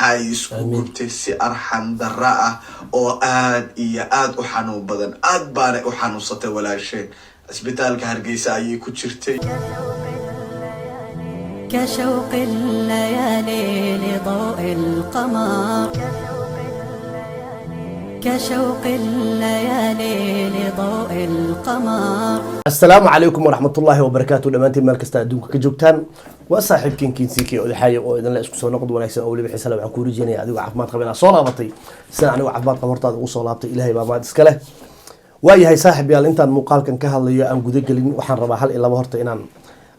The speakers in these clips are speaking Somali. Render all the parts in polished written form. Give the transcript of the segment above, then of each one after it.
Waxa ay isku gubtay si arxan darra ah oo aad iyo aad u xanuun badan. Aad baanay u xanuunsatay walaasheen. Cisbitaalka Hargeysa ayay ku jirtay. كشوق الليالي لضوء القمر، كشوق الليالي لضوء القمر. Asalaamu calaykum waraxmatullaahi wabarakaatu. Dhammaantiin meel kasta adduunka ka joogtaan, waa saaxiibkiin Kinsiiki Odaxaayo oo idinle isku soo noqod wanaagsan oo weliba xiisa leh. Waxaan kuu rajeynaya adigoo caafimaad qaba inaad soo laabatay sidaan anigoo caafimaad qaba hortaada ugu soo laabtay. Ilaahay baa mahad iska leh. Waayahay saaxib yaal, intaan muuqaalkan ka hadlayo aan guda gelin, waxaan rabaa hal iyo laba horta inaan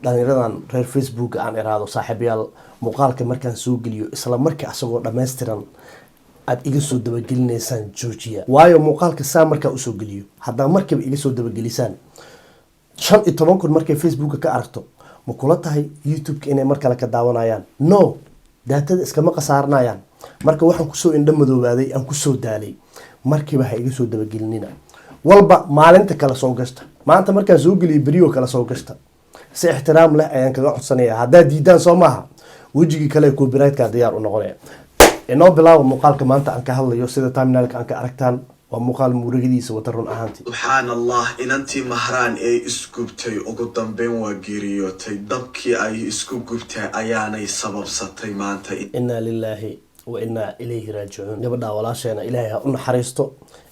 dhalinyaradan reer Facebook aan iraado. Saaxiib yaal, muuqaalka markaan soo geliyo, isla markii asagoo dhammaystiran aad iga soo dabagelinaysaan joojiya. Waayo, muuqaalka saa markaa usoo geliyo, haddaa markiiba iga soo dabagelisaan, 15,000 markay Facebooka ka aragto, ma kula tahay YouTube-ka inay mar kale ka daawanayaan? No, data-da iskama khasaaranayaan. Marka waxaan kusoo indho madoobaaday, aan kusoo daalay, markiiba ha iga soo dabagelinina. Walba maalinta kale soo gashta. Maanta markaan soo geliyo, beriyo kale soo gashta. Si ixtiraam leh ayaan kaga codsanaya. Haddaad diidaan, soo maaha, wejigii kale copyright-ka diyaar u noqonaya. Inoo bilaaba muuqaalka maanta aan ka hadlayo. Sida thumbnail-ka aan ka aragtaan, waa muuqaal muuragadiisa wata run ahaantii. Subxaan Allah, inantii Mahraan ee isgubtay ugu dambeyn waa geeriyootay. Dabkii ay isku gubtay ayaanay sababsatay maanta. Inaa lilaahi wa innaa ilayhi raajicuun. Gabadhaa walaasheena Ilaahay ha u naxariisto.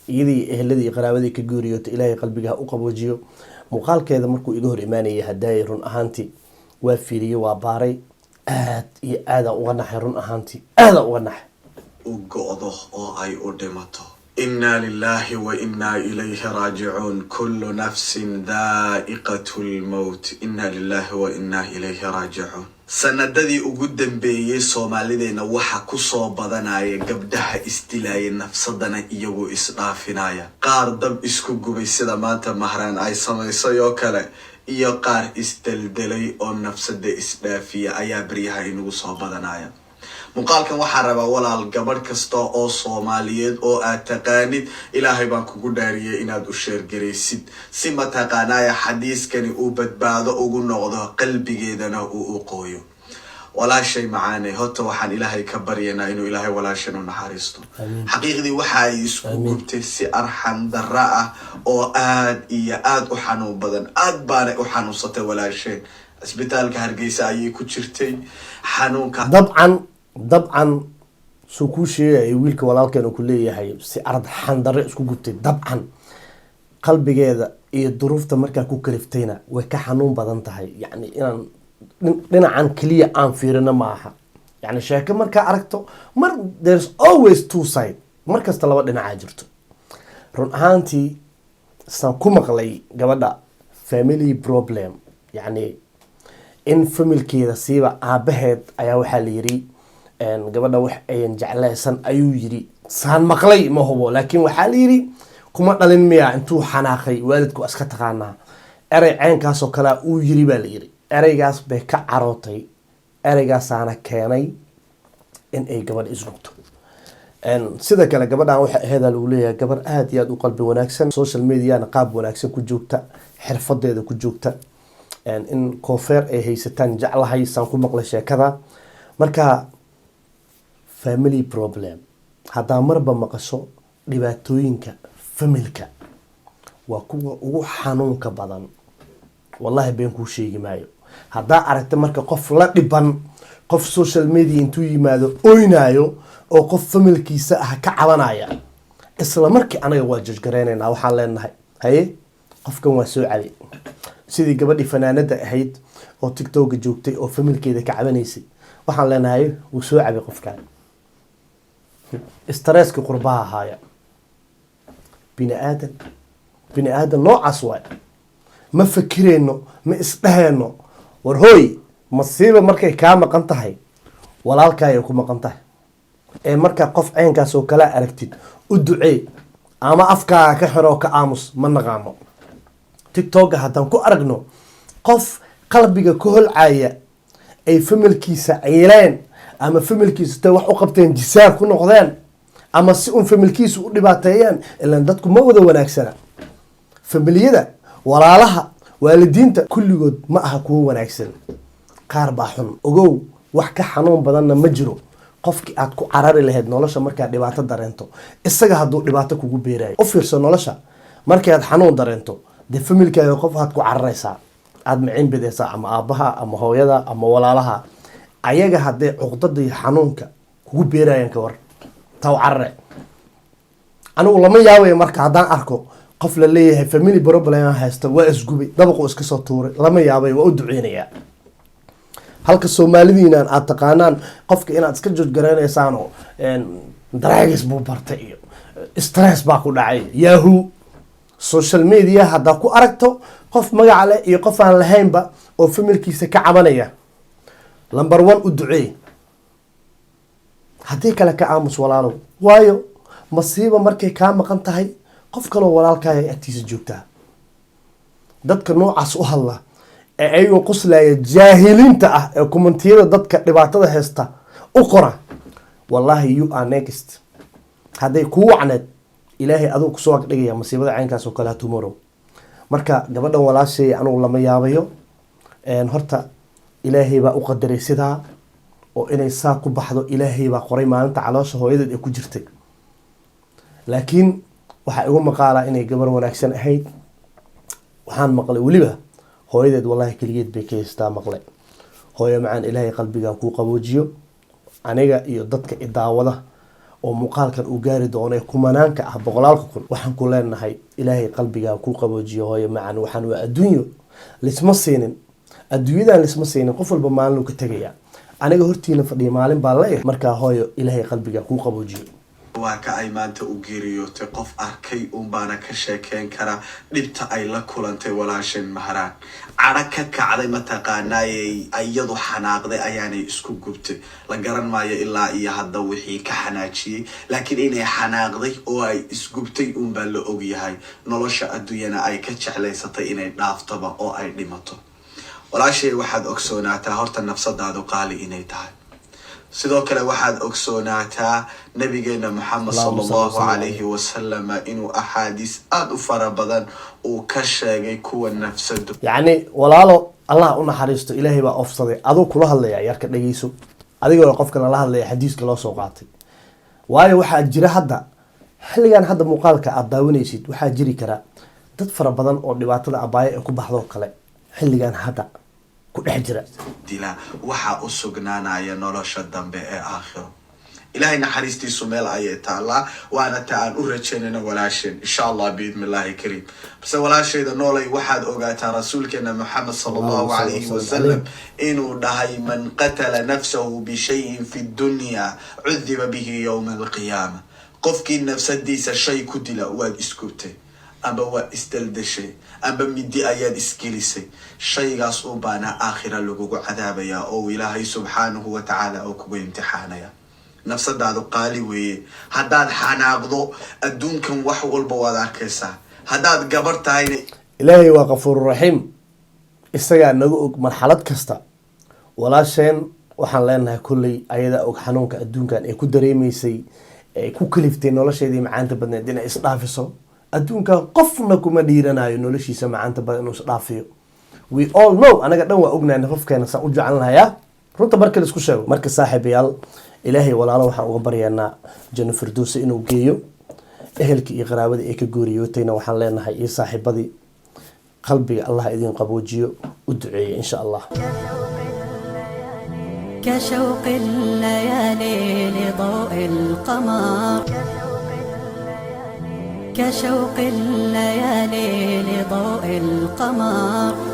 Iyadii, eheladii iyo qaraabadii ka geeriyootay Ilaahay qalbiga ha u qaboojiyo. Muuqaalkeeda markuu iga hor imaanayay hadaayay, run ahaantii waa fiiriyey, waa baaray, aad iyo aadaan uga naxay. Run ahaantii aadaan uga naxay. U go'do oo ay u dhimato. Inna lillahi wa inna ilayhi raajicuun. Kullu nafsin daa'iqatu lmowt. Inna lillahi wa inna ilayhi raajicuun. Sanadadii ugu dambeeyey Soomaalideena waxa kusoo badanaya gabdhaha isdilaya, nafsadana iyagu isdhaafinaya. Qaar dab isku gubay sida maanta Mahraan ay samaysay oo kale, iyo qaar isdeldelay oo nafsada isdhaafiya ayaa beryaha inagu soo badanaya. Muuqaalkan waxaa rabaa, walaal, gabadh kasta oo Soomaaliyeed oo aad taqaanid, Ilaahay baan kugu dhaariyay inaad u share garaysid, si mataqaanaya xadiiskani uu badbaado ugu noqdo, qalbigeedana uu u qooyo. Walaashay macaane, horta waxaan Ilaahay ka baryaynaa inuu Ilaahay walaashan u naxariisto. Xaqiiqdii waxa ay isku gubtay si arxan darra ah oo aad iyo aad u xanuun badan. Aad baanay u xanuunsatay walaasheen. Cisbitaalka Hargeysa ayay ku jirtay xanuunka. Dabcan suu kuu sheegaya wiilka walaalkeen uu ku leeyahay, si arxan darre isku gubtay. Dabcan qalbigeeda iyo duruufta markaa ku kaliftayna way ka xanuun badan tahay. Yacni inaan dhinacan keliya aan fiirino ma aha. Yani sheeko markaa aragto, mar there's always two side, mar kasta laba dhinacaa jirto. Run ahaantii saan ku maqlay gabadha, family problem, yacni in familkeeda, siiba aabaheed, ayaa waxaa la yiri gabadha wax ayan jecleysan ayuu yiri. Saan maqlay ma hubo, laakiin waxaa la yiri "Kuma dhalin miya?" Intuu xanaaqay, waalidku waa iska taqaanaa, erey ceenkaasoo kalea uu yiri baa la yiri. Ereygaas bay ka carootay, ereygaasaana keenay in ay gabadha isgubto. Sida kale gabadhan waxay aheedaa lagu leeyahay gabar aada iyo aada u qalbi wanaagsan, social mediana qaab wanaagsan ku joogta, xirfadeeda ku joogta, in koofeer ay haysataan jeclahay saan ku maqlay sheekada. Marka family problem haddaa marba maqasho, dhibaatooyinka familka waa kuwa ugu xanuunka badan. Wallahi been kuu sheegi maayo. Haddaa aragta marka qof la dhiban, qof social media intuu yimaado oynaayo oo qof familkiisa ah ka cabanaya, isla markii anaga waa judge gareynaynaa. Waxaan leenahay, haye, qofkan waa soo cabay. Sidii gabadhii fanaanada ahayd oo TikToka joogtay oo familkeeda ka cabanaysay, waxaan leenahay wuu soo cabay qofkan, stresski qurbaha ahaaya. Bini aadan, bini aadan noocaas waay. Ma fakireyno, ma isdheheyno. War hooy, masiiba markay kaa maqan tahay, walaalkaayay ku maqan tahay. Ee markaa qof caynkaas oo kala aragtid, u ducee ama afkaaga ka xiro, ka aamus. Ma naqaano. TikToka haddaan ku aragno qof qalbiga ka holcaya, ay familkiisa ciileen ama familkiisa tay wax u qabteen jisaar ku noqdeen ama si un familkiisa u dhibaateeyeen, ilaan dadku ma wada wanaagsana. Familiyada, walaalaha, waalidiinta kulligood ma aha kuwo wanaagsan, qaar baa xun. Ogow, wax ka xanuun badanna ma jiro. Qofkii aad ku carari lahayd nolosha markaad dhibaato dareento, isaga hadduu dhibaato kugu beerayo, u fiirso nolosha. Markii aad xanuun dareento, dee familkaaga qof aad ku cararaysaa, aada micin bidaysaa, ama aabbaha ama hooyada ama walaalaha. Ayaga hadday cuqdada iyo xanuunka kugu beerayaan, ka war taw carare? Anigu lama yaabayo marka haddaan arko qof la leeyahay family problem haysta, waa isgubay, dabaquu iska soo tuuray, lama yaabayo, waa u duceynayaa. Halka Soomaalidiinan aad taqaanaan qofka inaad iska judge-garaynaysaanoo drugs buu bartay iyo stress baa ku dhacay. Yahoo social media haddaa ku aragto qof magaca leh iyo qof aan lahaynba oo familkiisa ka cabanaya, number one u duceey. Haddii kale ka aamus, walaalow. Waayo, masiiba markay kaa maqan tahay, qof kaloo walaalkaaya ay agtiisa joogtaa. Dadka noocaas u hadla ee ayagoo qoslaya jaahiliinta ah ee comment-iyada dadka dhibaatada haysta u qora, wallahi you are next. Hadday kuu wacneed, Ilaahay aduu kusoo agdhigaya masiibada caynkaas oo kale tomorrow. Marka gabadhan walaashay anugu lama yaabayo. Horta Ilaahay baa u qadaray sidaa oo inay saa ku baxdo Ilaahay baa qoray maalinta caloosha hooyadeed ay ku jirtay. Laakiin waxaa igu maqaalaa inay gabar wanaagsan ahayd. Waxaan maqlay weliba hooyadeed wallahi keligeed bay ka haystaa maqle. Hooyo macaan, Ilaahay qalbigaa kuu qaboojiyo. Aniga iyo dadka idaawada oo muuqaalkan uu gaari doono ee kumanaanka ah, boqolaalka kun, waxaan ku leenahay Ilaahay qalbigaa kuu qaboojiyo, hooyo macaan. Waxaan waa adduunyo, lisma siinin. Adduunyadan lisma siinin, qof walba maalin uu ka tegayaa. Aniga hortiina fadhiya maalin baa leeyahay. Markaa hooyo, Ilaahay qalbigaa kuu qaboojiyo. Waa ka ay maanta u geeriyootay. Qof arkay unbaana ka sheekeyn kara dhibta ay la kulantay walaashan Mahraan. Cadho ka kacday mataqaanaayey, iyadu xanaaqday ayaanay isku gubtay. La garan maayo ilaa iyo hadda wixii ka xanaajiyey, laakiin inay xanaaqday oo ay isgubtay unbaa la ogyahay. Nolosha adduunyana ay ka jeclaysatay inay dhaaftaba oo ay dhimato. Walaashay, waxaad ogsoonaataa horta nafsadaadu qaali inay tahay. Sidoo kale waxaad ogsoonaataa nabigeena Maxamed sala Allahumma salli allahu wa sallim. calayhi wasalam inuu axaadiis aada u fara badan uu ka sheegay kuwa nafsado Yacni walaalo, Allah u naxariisto, Ilaahay baa oofsaday. Aduu kula hadlaya yarka, dhegeyso, adigoo qofka lala hadlaya xadiiska loo soo qaatay. Waayo, waxaa jira hadda xilligan hadda muuqaalka aad daawanaysid, waxaa jiri kara dad fara badan oo dhibaatada abaayo ee ku baxdoo kale xilligan hadda ku dhex jira. Dila waxaa u sugnaanaya nolosha dambe ee aakhiro. Ilaahay naxariistiisu meel ayay taallaa, waana ta aan u rajaynayno walaasheen, insha Allah, biidni Illaahi kariim. Balse walaashayda noolay, waxaad ogaataa rasuulkeena Maxamed sala allahu Allahumma salli calayhi wa sallim. wasalam inuu dhahay: "Man qatala nafsahu bishayin fi dunya cudiba bihi yowma alqiyaama." Qofkii nafsadiisa shay ku dila, waad isgubtay amba waa isdaldashay amba midi ayaad isgelisay, shaygaas u baana aakhira lagugu cadaabayaa oo Ilaahay subxaanahu wa tacaala oo kugu imtixaanaya. Nafsadaadu qaali weeye. Haddaad xanaaqdo, adduunkan wax walba waad arkaysaa. Haddaad gabar tahayna Ilaahay waa kafuururaxiim, isagaa naga og marxalad kasta. Walaasheen waxaan leenahay kolley ayadaa og xanuunka adduunkan ay ku dareemeysay ay ku kaliftay nolosheedii macaanta badneed inay isdhaafiso. Adduunkan qofna kuma dhiiranayo noloshiisa macaanta badan inuu isdhaafiyo. We all know, anaga dhan waa ognahay nafafkeena saan u jecelnahayaa, runta marka la isku sheego. Marka saaxiibayaal, Ilaahay walaalo waxaan uga baryaynaa janno firdowsa inuu geeyo. Ehelkii iyo qaraabadii ay ka gooriyootayna waxaan leenahay iyo saaxiibadii, qalbiga Allah idin qaboojiyo, u duceeya insha Allah. كشوق الليالي لضوء القمر، كشوق الليالي لضوء القمر.